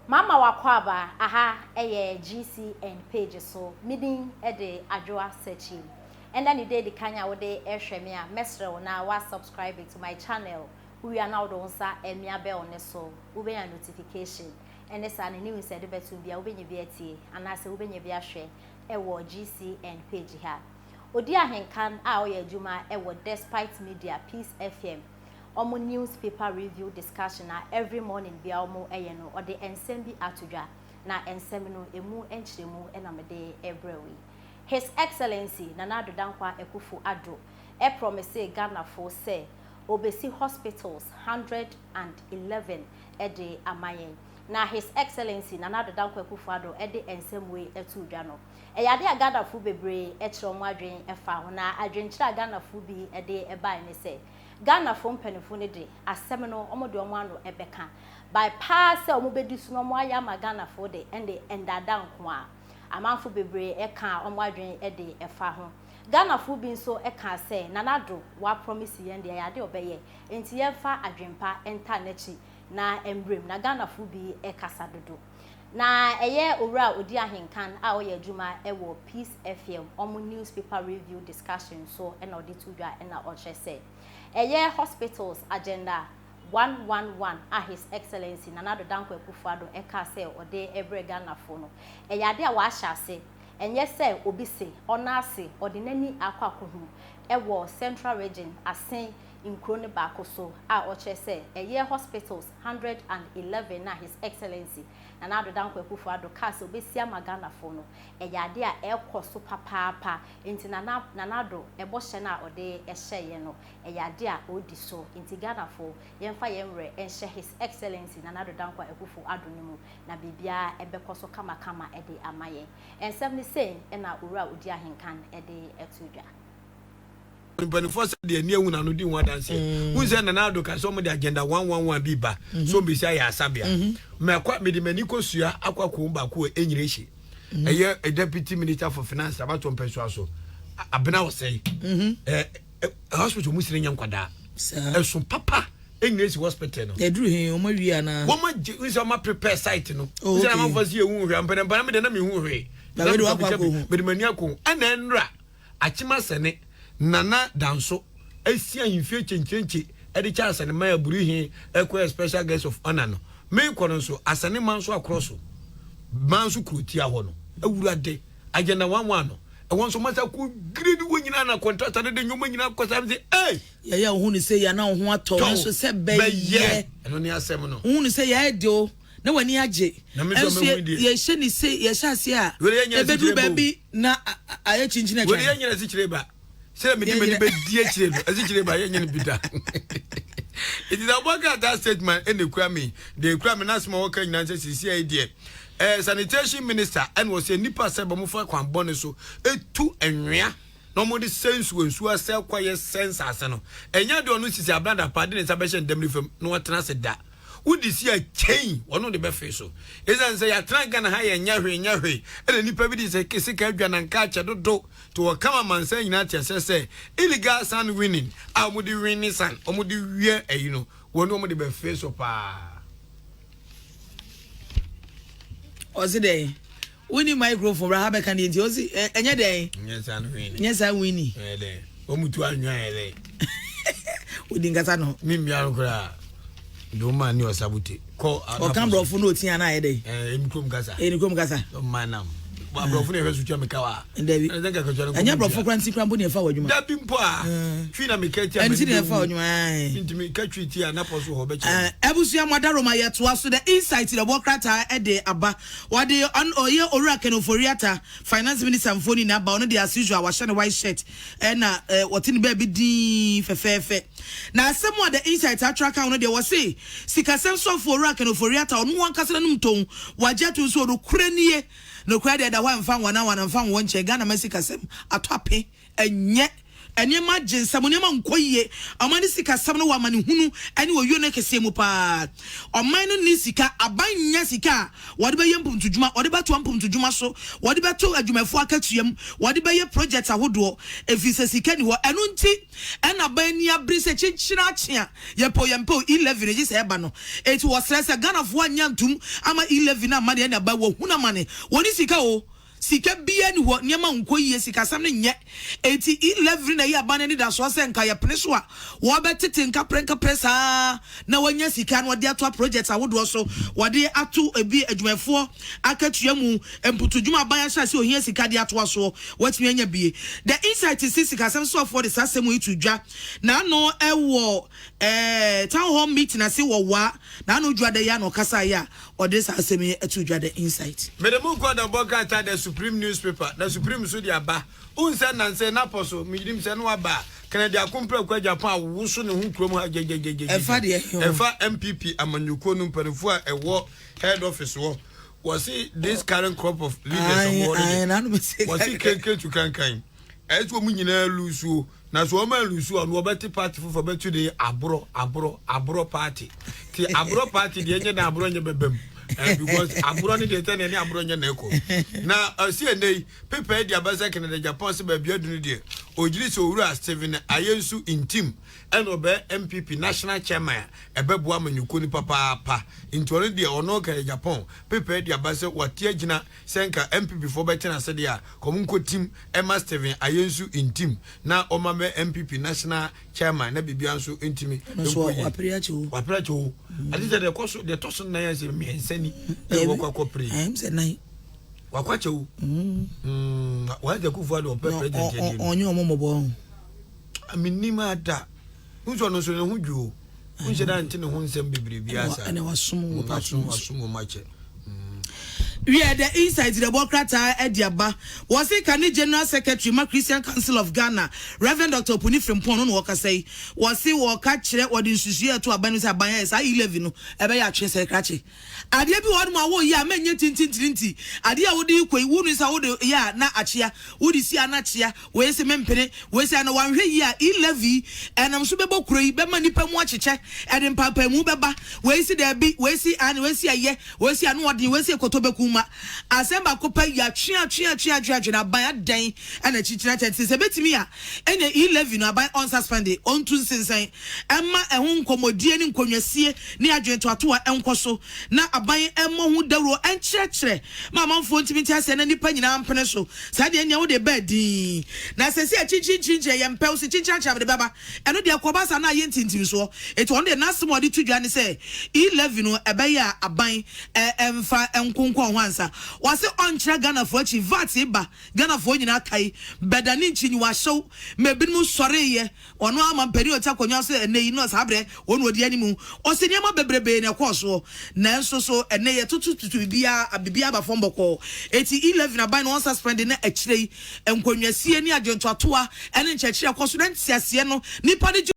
Mama w'akwaaba, aha yɛ GCN page so, me din de Adwoa Sekyim. Ɛnɛ ne da edi kan a wode rehwɛ me a, mɛsrɛ wo na wa subscribe to my channel, wowie a na wode wo nsa amia bell no so, wobɛnya notification, ɛne saa no news a yɛde bɛto biara wobɛnya bi atie anaasɛ wobɛnya bi ahwɛ wɔ GCN page ha. Odi Ahenkan a ɔyɛ adwuma wɔ Despite Media, Peace FM, wɔn news paper review discussion a every morning biara wɔn yɛ no, ɔde nsɛm bi ato dwa, na nsɛm no ɛmu nkyerɛmu na mede rebrɛ wo yi. His Excellency Nana Addo Dankwa Akuffo Addo promisee Ghanafoɔ sɛ ɔbɛsi hospitals 111 de ama yɛn. Na His Excellency Nana Addo Dankwa Akuffo Addo de nsɛm wei too dwa no, ɛyɛ adeɛ a Ghanafoɔ bebree kyerɛ wɔn adwene fa ho, na adwenkyerɛ a Ghanafoɔ bi de baeɛ ne sɛ, Ghanafoɔ mpaninfoɔ no de, asɛm no wɔn de wɔn ano bɛka. By paa sɛ wɔn bɛdi so na wɔn ayɛ ama Ghanafoɔ de, ɛnde ndaadaa nko ara. Amanfoɔ bebree kaa wɔn adwene de fa ho. Ghanafoɔ bi nso kaa sɛ, Nana Addo wa promise yɛn deɛ, ɛyɛ adeɛ a ɔbɛyɛ, nti yɛmfa adwenpa ntaa n'akyi na ɛmmerɛ mu. Na Ghanafoɔ bi kasa dodo. Na ɛyɛ Owura a ɔdi ahenkan a ɔyɛ adwuma wɔ Peace FM wɔn newspaper review discussion so na ɔde to dwa na ɔkyerɛ sɛ ɛyɛ Hospitals Agenda one one one a His Excellency Nana Addo Dankwa Akufo-Addo kaa sɛ ɔde rebrɛ Ghanafoɔ no, ɛyɛ adeɛ a wɔahyɛ ase, ɛnyɛ sɛ obi se ɔno ase ɔde n'ani akɔ akɔhu wɔ Central Region asen nkuro no baako so a ɔkyerɛ sɛ ɛyɛ Hospitals 111 a His Excellency Nana Addo Dankwa Akufo Addo kaa sɛ ɔbɛsi ama Ghanafoɔ no, ɛyɛ adeɛ a ɛrekɔ so papaapa. Enti Nana Nana Addo bɔhyɛ no a ɔde hyɛeɛ no, ɛyɛ adeɛ a ɔredi so. Enti Ghanafoɔ, yɛmfa yɛn werɛ nhyɛ His Excellency Nana Addo Dankwa Akufo Addo no mu, na biribiara bɛkɔ so kamakama de ama yɛn. Nsɛm no sei na Owura Odi Ahenkan de to dwa. Mpanimfoɔ sɛ deɛ ani ahu n'ano di ho adanseɛ. Mm. Wohu sɛ Nana Addo ka sɛ wɔde agenda 111 bi ba mm-hmm. sɛ wɔbɛsi ayɛ asabea. Mm-hmm. Mɛkɔ mede m'ani kɔsua akɔ akɔm baako wɔ Enyirehyi. Mm-hmm. Ɛyɛ eh, deputy minister for finance abato mpɛsoa so Abena Osei. Eh, eh, hospital mu sini nyɛ nkwadaa. Ɛso papa Enyirehyi hospital no. Ɛduru he wɔn awie anaa? Wɔn agye nsɛ wɔn prepare site no. Oh, okay. Nsɛ wɔn afɔ si ehu hwee mpɛnɛmpɛnɛ mi de na mi hu hwee. Na wei de wakɔ akɔ hu. Mede m'ani akɔ hu ɛna ɛnura. Akyem Asɛne, Nana Danso asi ahemfie kyenkyerenkye de kyɛ Asɛneman Aburi he kɔyɛ special guest of honour no. Meekɔ no nso, Asɛne Manso akorɔ so, Manso kurotia hɔ no, Awurade, Agenda one one no, ɛhɔ nso masa kɔ dwiri ne hɔ nyinaa na contractor no de nnoɔma nyinaa kɔ saa, mese ei! Yɛyɛ wo hu no sei a na wo ho atɔ wo nanso sɛ bɛyɛ. Ɛno ne asɛm no. Wo hu no sɛ yɛayɛ de o na w'ani agye. Nanso yɛhyɛ ne sei yɛhyɛ aseɛ a ɛbɛduru baabi na ayɛ kyinkyin atwa. Wei yɛnyɛ asikyire ba sɛ mede m'ani bɛdi akyire no asikyire ba yɛnyɛ no bi da. Nti sɛ wɔbɔ krataa statement ɛna ekura mi deɛ ekura mi n'asɛm a wɔka nyinaa sɛ sisi ayi deɛ ɛɛ sanitation minister ɛna wɔsɛ nipa sɛ wɔn fa kwan bɔne so etu nwea na wɔde sɛ nsuo nsuo asɛ kwaeɛ sɛ nsaase no ɛnyɛ deɛ ɔno sisi abrada pa de ne nsa bɛhyɛ ndɛm ne fam na watena ase da. Wode si a kyɛn wɔn de bɛfee so. Esiane sɛ yɛatena Ghana ha yɛnyɛ hwee nyɛ hwee ɛna nnipa bi de sɛ sika adwa na nka akyɛ dodo nti wɔka ma amansan nyinaa te aseɛ sɛ illegal sand winning a wɔde winne sand wɔde wia ayi no wɔn wɔn de bɛfee so paa. Ɔse dɛn? Wonni microphone bra ha bɛka deɛ nti ɔsi ɛnyɛ dɛn. Nyɛ saa no wini. Nyɛ saa wini. Ɛyɛ dɛn? Wɔn mu tu anwia yɛ dɛn? Wodi nkasa no. Mi mmea no koraa. De wɔn maa ni ɔsabute. Kɔ. Ɔka borɔfo na oti ana ayɛ dɛn? Ɛɛ emi kurom kasa. Ɛyɛ ne kurom kasa. Ɔman nam. Aborɔfo na ɛhwɛ so twa mi ka wa. Dabi. Ɛnyɛ borɔfo kora nti kora mpo na ɛfa wɔ adwuma. Dabi mpo a. Twi na meka ti a. Ɛnti na ɛfa wɔ adwuma. Ntumi ka twi ti a napɔ so hɔ bɛkyɛ. Abusua mo adaroma yɛtoa so the insight na ɛbɔ krataa ɛde aba. Wɔde ɔn ɔyɛ Owura Ken Ofori-Atta, Finance Minister mfoni na aba, ɔno deɛ as usual wahyɛ ne white shirt ɛna eh, ɔte ne baabi dinn fɛfɛɛfɛ. Na asɛm a The Insight atwerɛ aka ho no deɛ wɔse sikasɛm soafoɔ Owura Ken Ofori-Atta ɔno ankasa n'anom tɔn, wagye atom sɛ ɔnokorɛ nie, nokorɛ deɛ ɛda hɔ a mfa nwananwana mfa nwɔ nkyɛn, Ghana ma sikasɛm atɔ ape, ɛnyɛ. Nneɛma agye nsam, nneɛma nkɔ yie. Ɔman no sikasɛm no wɔ amanehunu ne owuo no kɛseɛ mu paa. Ɔman no nni sika, aban nnya sika a wɔde bɛyɛ mpuntudwuma, wɔde bɛtoa mpuntudwuma so, wɔde bɛto adwumayɛfoɔ akatua mu, wɔde bɛyɛ project ahodoɔ, ɛfiri sɛ sika nni hɔ. Ɛno nti na aban ani abere sɛ kyenkyene akye a yɛpɛ o yɛmpɛ o, E-levy no gye sɛ ɛba no. Enti wɔsrɛ sɛ Ghanafoɔ annye antom amma E-levy no amma deɛ ɛne aban wɔhunu amane. Wɔnni sika o. Sika biara nni hɔ, nneɛma nkɔ yie, sikasɛm no nyɛ. Enti E-levy na ɛyɛ aban no anidasoɔ sɛ nka yɛpene so a, wɔbɛtete nkaprɛ nkaprɛ saa ara na wɔanya sika na wɔde atoa projects ahodoɔ so, wɔde ato ebi adwumayɛfoɔ akatua mu, mputudwuma aban ahyɛ aseɛ ohia sika de atoa soɔ, wɔatumi anya bie. The Insight se sikasɛm soafoɔ de saa asɛm yi to dwa n'ano wɔ eh, town hall meeting ase wɔ Wa, n'ano dwuada yi a na ɔkasaeɛ a Ɔde saa asɛm yi too dwa The Insight. Mede mo nkɔ adabɔ krataa The Supreme Newspaper, The Supreme nso de aba. Wohu sɛ nnansa yi n'apɔ so, menim sɛ na waba a, Kennedy Akomprako Agyapong awoso ne ho kurom ha gyagyagyagya. Ɛfa deɛ he ho? Ɛfa NPP amanyɔkuo no mpanimfoɔ a ɛwɔ head office hɔ. Wɔse this current crop of leaders a Ae, wɔwɔ no ae, deɛ, n'ano bɛsɛ wɔse kakra. kenken to kankan. Ɛyɛ sɛ wɔn nyinaa lusuo. Na sɛ wɔn anlusu a, ɔno wɔbɛte party foforɔ bɛto din aborɔ aborɔ aborɔ party. Ti aborɔ party deɛ nyɛ na aborɔ nyɛ bɛbɛm. Eh, because aborɔ ne deɛ sɛ ne aborɔ nyɛ na ɛkɔ. Na ɔsi ɛnɛ yi, pepa adi aba sɛ Canada Japan sɛ baabi adu no deɛ, ɔgyiri sɛ owura Stephen Ayensu Ntim ɛna ɔbɛyɛ NPP national chairman a ɛbɛboa amanyɔkuo no papaapa. Nti ɔno deɛ ɔno Canada Japan pepa adi aba sɛ wate agyina Sɛ nka NPP foɔ bɛtena ase deɛ a, kɔ ɔmo nkɔ tim ɛma Stephen Ayensu ntim na ɔma mɛ NPP national chairman na biribiara nso ntimi Ɔno nso nkɔ yie. wapere akyɛ o. Wapere akyɛ o. Ade sɛ deɛ ɛkɔ so deɛ ɛtɔ so nnan ase mmiɛnsa ni ɛna wɔkɔ akɔ pere. Ɛm sɛ nan. Wakɔ akyɛ o. Mm. Wɔn agya kufu ade ɔpɛ president yɛ deɛ. Ɔnyɛ ɔmo mmɔbɔ ho. Menim ada. Nso ɔno nso ne ho dwo o. Wonhyɛ da nte ne ho nsɛm bebree biara saa. Ɛna wasom wɔ party no so. Wasom wɔ mu akyɛ. Wiɛ, The Insight de bɔ krataa adi aba. Wɔse kane General Secretary ma Christian Council of Ghana, Rev. Doctor Opuni Frimpong no na ɔkasa yi. Wɔse wɔka kyerɛ, wɔde nsusuiɛ reto aban no mu sɛ aban ayɛ saa e-levy no ɛbɛyɛ atwe sɛ krakye. Adeɛ bi wɔ hɔnom a woyɛ a mɛnyɛ tintintirinti. Adeɛ a wode rekɔ yi, wonu sɛ wode yɛ a na akyea, wode si a na akyea. Wei se mempene, wei se ana wanhwɛ yie a e-levy ɛnam so bɛbɔ kuro yi, bɛma nnipa mu akyekyɛ, ɛde mpaepaemu bɛba, wei se daabi, wei se aane, wei se ɛyɛ, wei se ano ɔden, wei se ɛkɔtɔ bɛku mma. Asɛm baako pɛ, yɛatwe atwe atwe atwe atwe no aban adɛn na akyikyiri akyɛ nti sɛ ɛbɛtumi a ɛneɛ e-levy no aban ɔnsuspende, ɔntu nsensɛn, ɛmma ɛho nkɔmmɔdie ne nkonnwasie ne adwentoatoa nkɔ so na aban mmɔ ho dawuro nkyerɛkyerɛ ma amanfoɔ ntumi nte aseɛ na nnipa nyinaa mpene so. Saa deɛ ɛnneɛ wode ba dinn. Na sɛsei a kyinkyinkyinkyin ɛyɛ mpɛ wo se kyinkyin akyɛ a mede bɛba. Ɛno deɛ kɔba saa na ayɛ ntintimsoɔ. Enti ɔno deɛ n'asɛm a ɔde to dwa ne sɛ E-levy no ɛbɛyɛ a aban mfa nkonkɔn ho ansa. Ɔse ɔnkyerɛ Ghanafoɔ akyi VAT ba Ghanafoɔ nyinaa kae bɛda ne nkyinyiwa hyew ma ebinom sɔreeɛ. Ɔno ara mampanin a ɔte akonnwa so ɛnnɛ yi no saa berɛ wɔn na ɔdi anim. Ɔse nneɛma bebrebee na ɛkɔɔ soɔ nanso so ɛnnɛ yɛtotototo biribiara biribiara aba fam bɔkɔɔ. Enti E-levy no aban no wɔn suspend na akyire yi nkonnwasie ne adwentoatoa ne nkyerɛkyerɛ kɔ so na nteaseɛ no nnipa no gye.